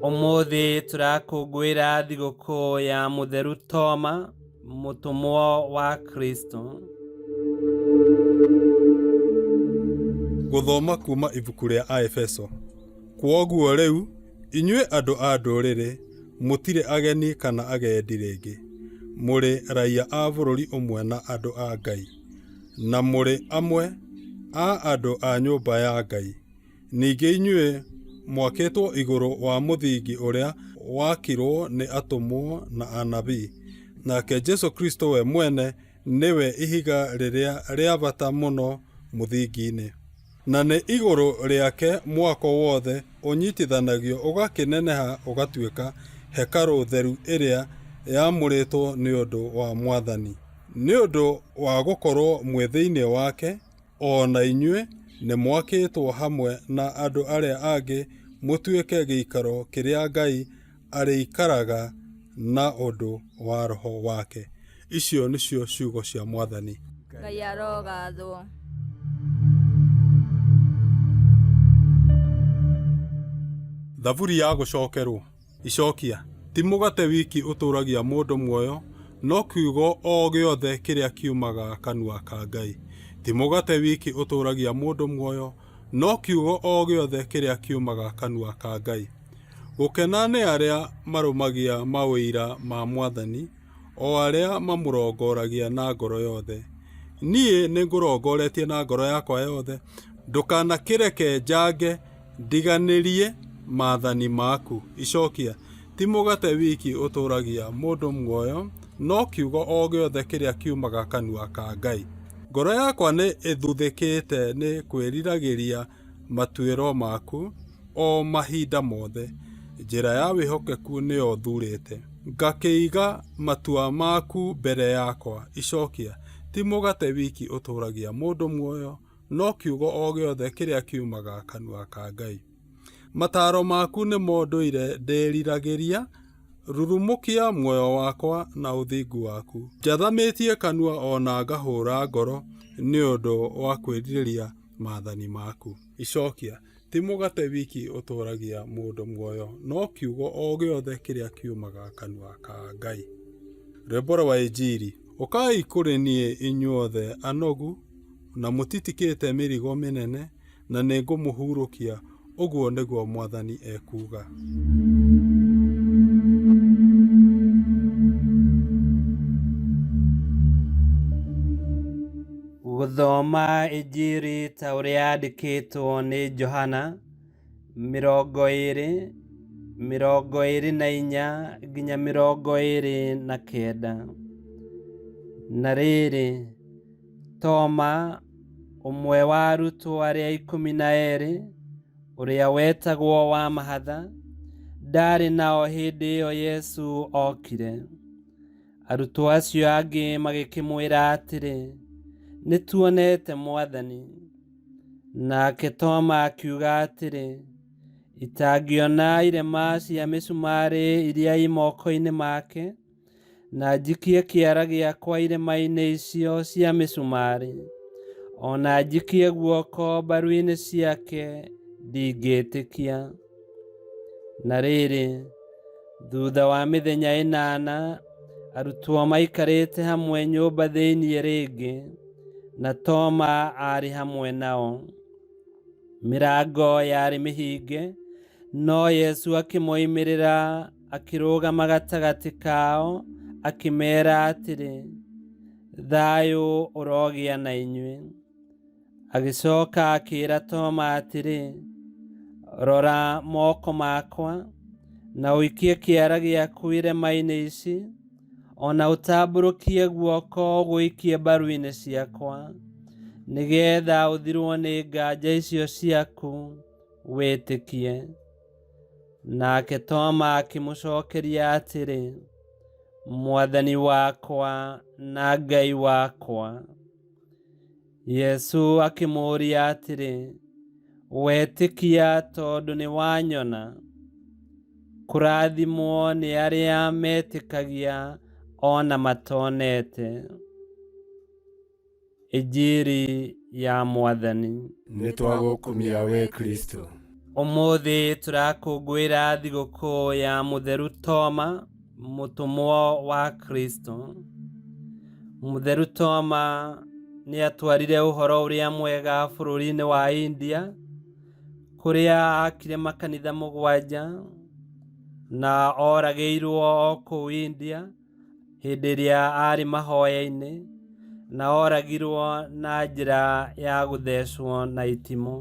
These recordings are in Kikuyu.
Ũmũthĩ tũrakũngũĩra thigũkũ ya Mũtheru Toma, mũtũmwo wa Kristo. Gũthoma kuuma ibuku rĩa Aefeso. Kwoguo rĩu, inyuĩ andũ a ndũrĩrĩ, mũtirĩ ageni kana agendi rĩngĩ, mũrĩ raiya a bũrũri ũmwe na andũ a Ngai, na mũrĩ amwe a andũ a nyũmba ya Ngai. Ningĩ inyuĩ mwakĩtwo igũrũ wa mũthingi ũrĩa waakirwo nĩ atũmwo na anabii, nake Jesũ Kristũ we mwene nĩwe ihiga rĩrĩa rĩa bata mũno mũthingi-inĩ. Na nĩ igũrũ rĩake mwako wothe ũnyitithanagio ũgakĩneneha ũgatuĩka hekarũ theru ĩrĩa yamũrĩtwo nĩ ũndũ wa Mwathani. Nĩ ũndũ wa gũkorwo mwĩ thĩinĩ wake, O na inyuĩ nĩmwakĩtwo hamwe na andũ arĩa angĩ mũtuĩke gĩikaro kĩrĩa Ngai arĩikaraga na ũndũ wa Roho wake. Icio nĩcio ciugo cia Mwathani. Ngai arogathwo. Thaburi ya gũcokerwo. Icokia, Ti mũgate wiki ũtũũragia mũndũ muoyo, no kiugo o gĩothe kĩrĩa kiumaga kanua ka Ngai. Ti mũgate wiki ũtũũragia mũndũ muoyo, no kiugo o gĩothe kĩrĩa kiumaga kanua ka Ngai. Gũkena nĩ arĩa marũmagia maũira ma Mwathani, o arĩa mamũrongoragia na ngoro yothe. Niĩ nĩngũrongoretie na ngoro yakwa yothe, ndũkanakĩreke njange ndiganĩrie maathani maku. Icokia, Ti mũgate wiki ũtũũragia mũndũ muoyo, no kiugo o gĩothe kĩrĩa kiumaga kanua ka Ngai. Ngoro yakwa nĩ ĩthuthĩkĩte nĩ kwĩriragĩria matuĩro maku o mahinda mothe, njĩra ya wĩhokeku nĩyo thurĩte. Ngakĩiga matua maku mbere yakwa. Icokia, Ti mũgate wiki ũtũũragia mũndũ muoyo, no kiugo o gĩothe kĩrĩa kiumaga kanua ka Ngai. Mataaro maku nĩmo ndũire ndĩĩriragĩria, rurumũkia muoyo wakwa na ũthingu waku. Njathamĩtie kanua o na ngahũũra ngoro nĩ ũndũ wa kwĩrirĩria maathani maku. Icokia, Ti mũgate wiki ũtũũragia mũndũ muoyo, no kiugo o gĩothe kĩrĩa kiumaga kanua ka Ngai. Rwĩmbo rwa Injiri. Ũkai kũrĩ niĩ inyuothe anogu na mũtitikĩte mĩrigo mĩnene, na nĩngũmũhurũkia, ũguo nĩguo Mwathani ekuuga. Gũthoma Injiri ta ũrĩa yandĩkĩtwo nĩ Johana, 20, 24 nginya 29. Na rĩrĩ, Toma, ũmwe wa arutwo arĩa 12, ũrĩa wetagwo wa mahatha, ndaarĩ nao hĩndĩ ĩyo Yesu okire. Arutwo acio angĩ magĩkĩmwĩra atĩrĩ, Nĩ tuonete Mwathani. Nake Toma akiuga atĩrĩ, Itangĩona irema cia mĩcumarĩ iria i moko-inĩ make, na njikie kĩara gĩakwa irema-inĩ icio cia mĩcumarĩ, o na njikie guoko mbaru-inĩ ciake, ndingĩtĩkia. Na rĩrĩ, thutha wa mĩthenya ĩnana, arutwo maikarĩte hamwe nyũmba thĩinĩ rĩngĩ, na Toma aarĩ hamwe nao. Mĩrango yarĩ mĩhinge, no Yesu akĩmoimĩrĩra akĩrũgama gatagatĩ kao, akĩmeera atĩrĩ, Thayũ ũrogĩa na inyuĩ. Agĩcoka akĩĩra Toma atĩrĩ, Rora moko makwa, na ũikie kĩara gĩaku irema-inĩ ici, o na ũtambũrũkie guoko ũgũikie mbaru-inĩ ciakwa, nĩgeetha ũthirwo nĩ nganja icio ciaku, wĩtĩkie. Nake Toma akĩmũcokeria atĩrĩ, Mwathani wakwa na Ngai wakwa. Yesu akĩmũũria atĩrĩ, Wetĩkia tondũ nĩ wanyona? Kũrathimwo nĩ arĩa metĩkagia o na matonete. Injiri ya Mwathani. Nĩ twagũkumia wee Kristo. Ũmũthĩ tũrakũngũĩra thigũkũ ya Mũtheru Toma, mũtũmwo wa Kristo. Mũtheru Toma nĩ atwarire ũhoro ũrĩa mwega bũrũri-inĩ wa India, kũrĩa akire makanitha 7 na oragĩirwo o kũu India hĩndĩ ĩrĩa arĩ mahoya-inĩ, na oragirwo na njĩra ya gũthecwo na itimũ.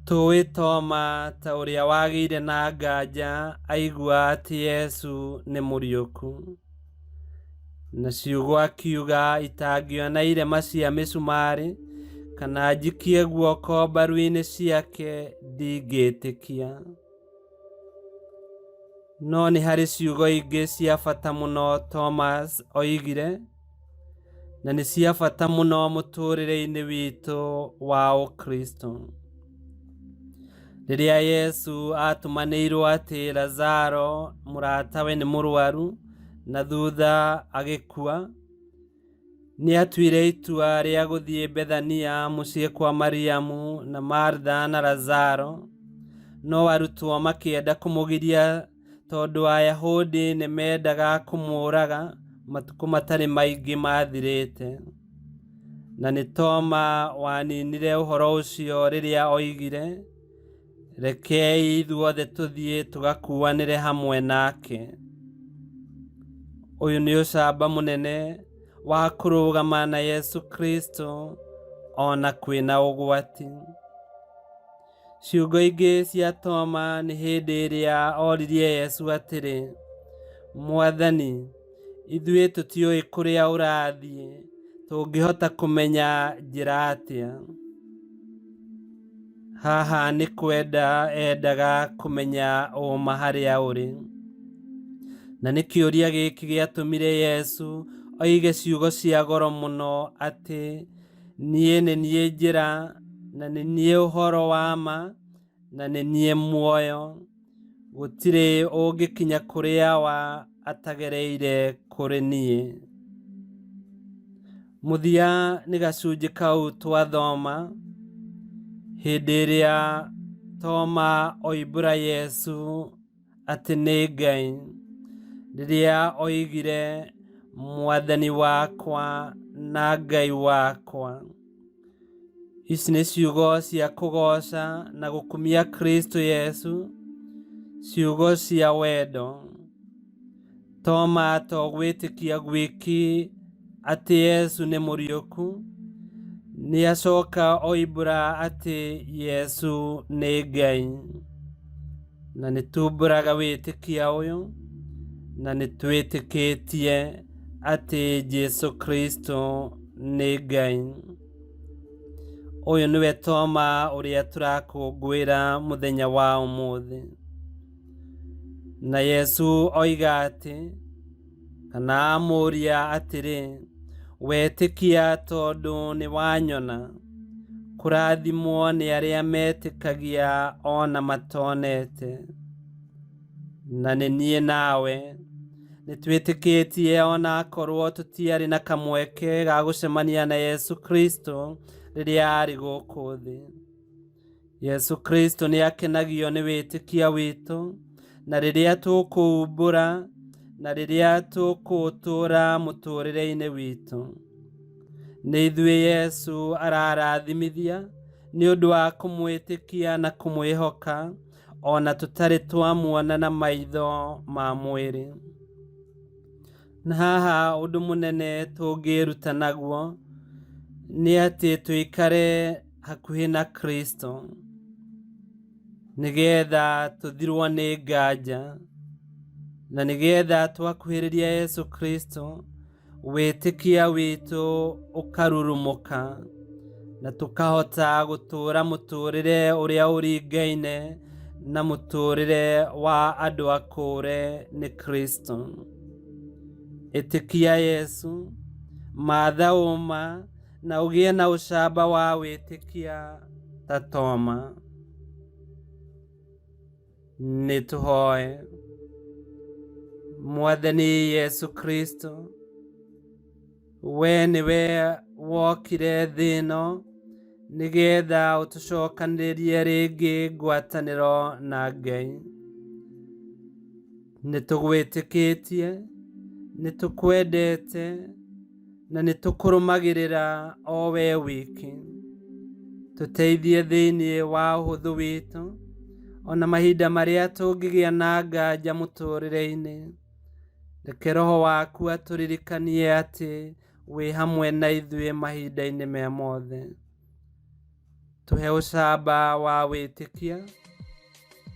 Tũĩ Toma ta ũrĩa wagĩire na nganja aigua atĩ Yesu nĩ mũriũku. Na ciugo akiuga, itangĩona irema cia mĩcumarĩ kana njikie guoko mbaru-inĩ ciake ndingĩtĩkia. No nĩ harĩ ciugo ingĩ cia bata mũno Thomas oigire, na nĩ cia bata mũno mũtũũrĩre-inĩ witũ wa Ũkristo. Rĩrĩa Yesu atũmanĩirwo atĩ Lazaro mũratawe nĩ mũrwaru na thutha agĩkua, nĩ atuire itua rĩa gũthiĩ Bethania mũciĩ kwa Mariamu na Martha na Lazaro, no arutwo makĩenda kũmũgiria tondũ Ayahudi nĩ mendaga kũmũũraga matukũ matarĩ maingĩ mathirĩte. Na nĩ Toma waninire ũhoro ũcio rĩrĩa oigire, rekei ithuothe tũthiĩ tũgakuanĩre hamwe nake. Ũyũ nĩ ũcamba mũnene wa kũrũgama na Yesu Kristo ona kwĩna ũgwati. Ciugo ingĩ cia Toma nĩ hĩndĩ ĩrĩa oririe Yesu atĩrĩ, Mwathani, ithuĩ tũtiũĩ kũrĩa ũrathiĩ, tũngĩhota kũmenya njĩra atĩa? Haha nĩ kwenda endaga kũmenya ũma harĩa ũrĩ. Na nĩ kĩũria gĩkĩ gĩatũmire Yesu oige ciugo cia goro mũno atĩ, niĩ nĩ niĩ njĩra, na nĩ niĩ ũhoro wa ma, na nĩ niĩ muoyo. Gũtirĩ ũngĩkinya kũrĩ Awa atagereire kũrĩ niĩ. Mũthia nĩ gacunjĩ kau twathoma, hĩndĩ ĩrĩa Toma oimbũra Yesu atĩ nĩ Ngai, rĩrĩa oigire, Mwathani wakwa na Ngai wakwa. Ici nĩ ciugo cia kũgooca na gũkumia Kristo Yesu, ciugo cia wendo. Toma to gwĩtĩkia gwiki atĩ Yesu nĩ mũriũku, nĩ acoka oimbũra atĩ Yesu nĩ Ngai. Na nĩ tumbũraga wĩtĩkia ũyũ, na nĩ twĩtĩkĩtie atĩ Jesu Kristo nĩ Ngai. Ũyũ nĩwe Toma ũrĩa tũrakũngũĩra mũthenya wa ũmũthĩ. Na Yesu oiga atĩ, kana amũũria atĩrĩ, wetĩkia tondũ nĩ wanyona? Kũrathimwo nĩ arĩa metĩkagia ona matonete. Na nĩ niĩ nawe nĩ twĩtĩkĩtie ona akorwo tũtiarĩ na kamweke ga gũcemania na Yesu Kristo rĩrĩa arĩ gũkũ thĩ. Yesu Kristo nĩ akenagio nĩ wĩtĩkia witũ, na rĩrĩa tũkũumbũra, na rĩrĩa tũkũũtũũra mũtũũrĩre-inĩ witũ. Nĩ ithuĩ Yesu ararathimithia nĩ ũndũ wa kũmwĩtĩkia na kũmwĩhoka ona tũtarĩ twamuona na maitho ma mwĩrĩ. Na haha ũndũ mũnene tũngĩĩruta naguo nĩ atĩ tũikare hakuhĩ na Kristo nĩgetha tũthirwo nĩ nganja, na nĩgetha twakuhĩrĩria Yesu Kristo wĩtĩkia witũ ũkarurumũka na tũkahota gũtũũra mũtũũrĩre ũrĩa ũringaine na mũtũũrĩre wa andũ akũũre nĩ Kristo. Ĩtĩkia Yesu, matha ũma, na ũgĩe na ũcamba wa wĩtĩkia ta Toma. Nĩ tũhoe. Mwathani Yesu Kristo, we nĩwe wokire thĩ ĩno Nĩgetha ũtũcokanĩrĩrie rĩngĩ ngwatanĩro na Ngai. Nĩ tũgwĩtĩkĩtie, nĩ tũkwendete, na nĩ tũkũrũmagĩrĩra o we wiki. Tũteithie thĩinĩ wa ũhũthũ witũ, ona mahinda marĩa tũngĩgĩa na nganja mũtũrĩre-inĩ. Reke Roho waku atũririkanie atĩ wĩ hamwe na ithuĩ mahinda-inĩ me mothe. Tũhe ũcamba wa wĩtĩkia,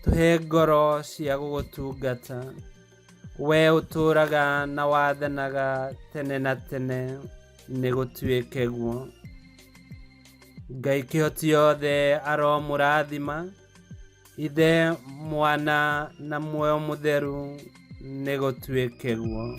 tũhe ngoro cia gũgũtungata. We ũtũũraga na wathanaga tene na tene, nĩ gũtuĩke guo. Ngai kĩhoti yothe aromũrathima, Ithe, Mwana na Muoyo Mũtheru, nĩ gũtuĩke guo.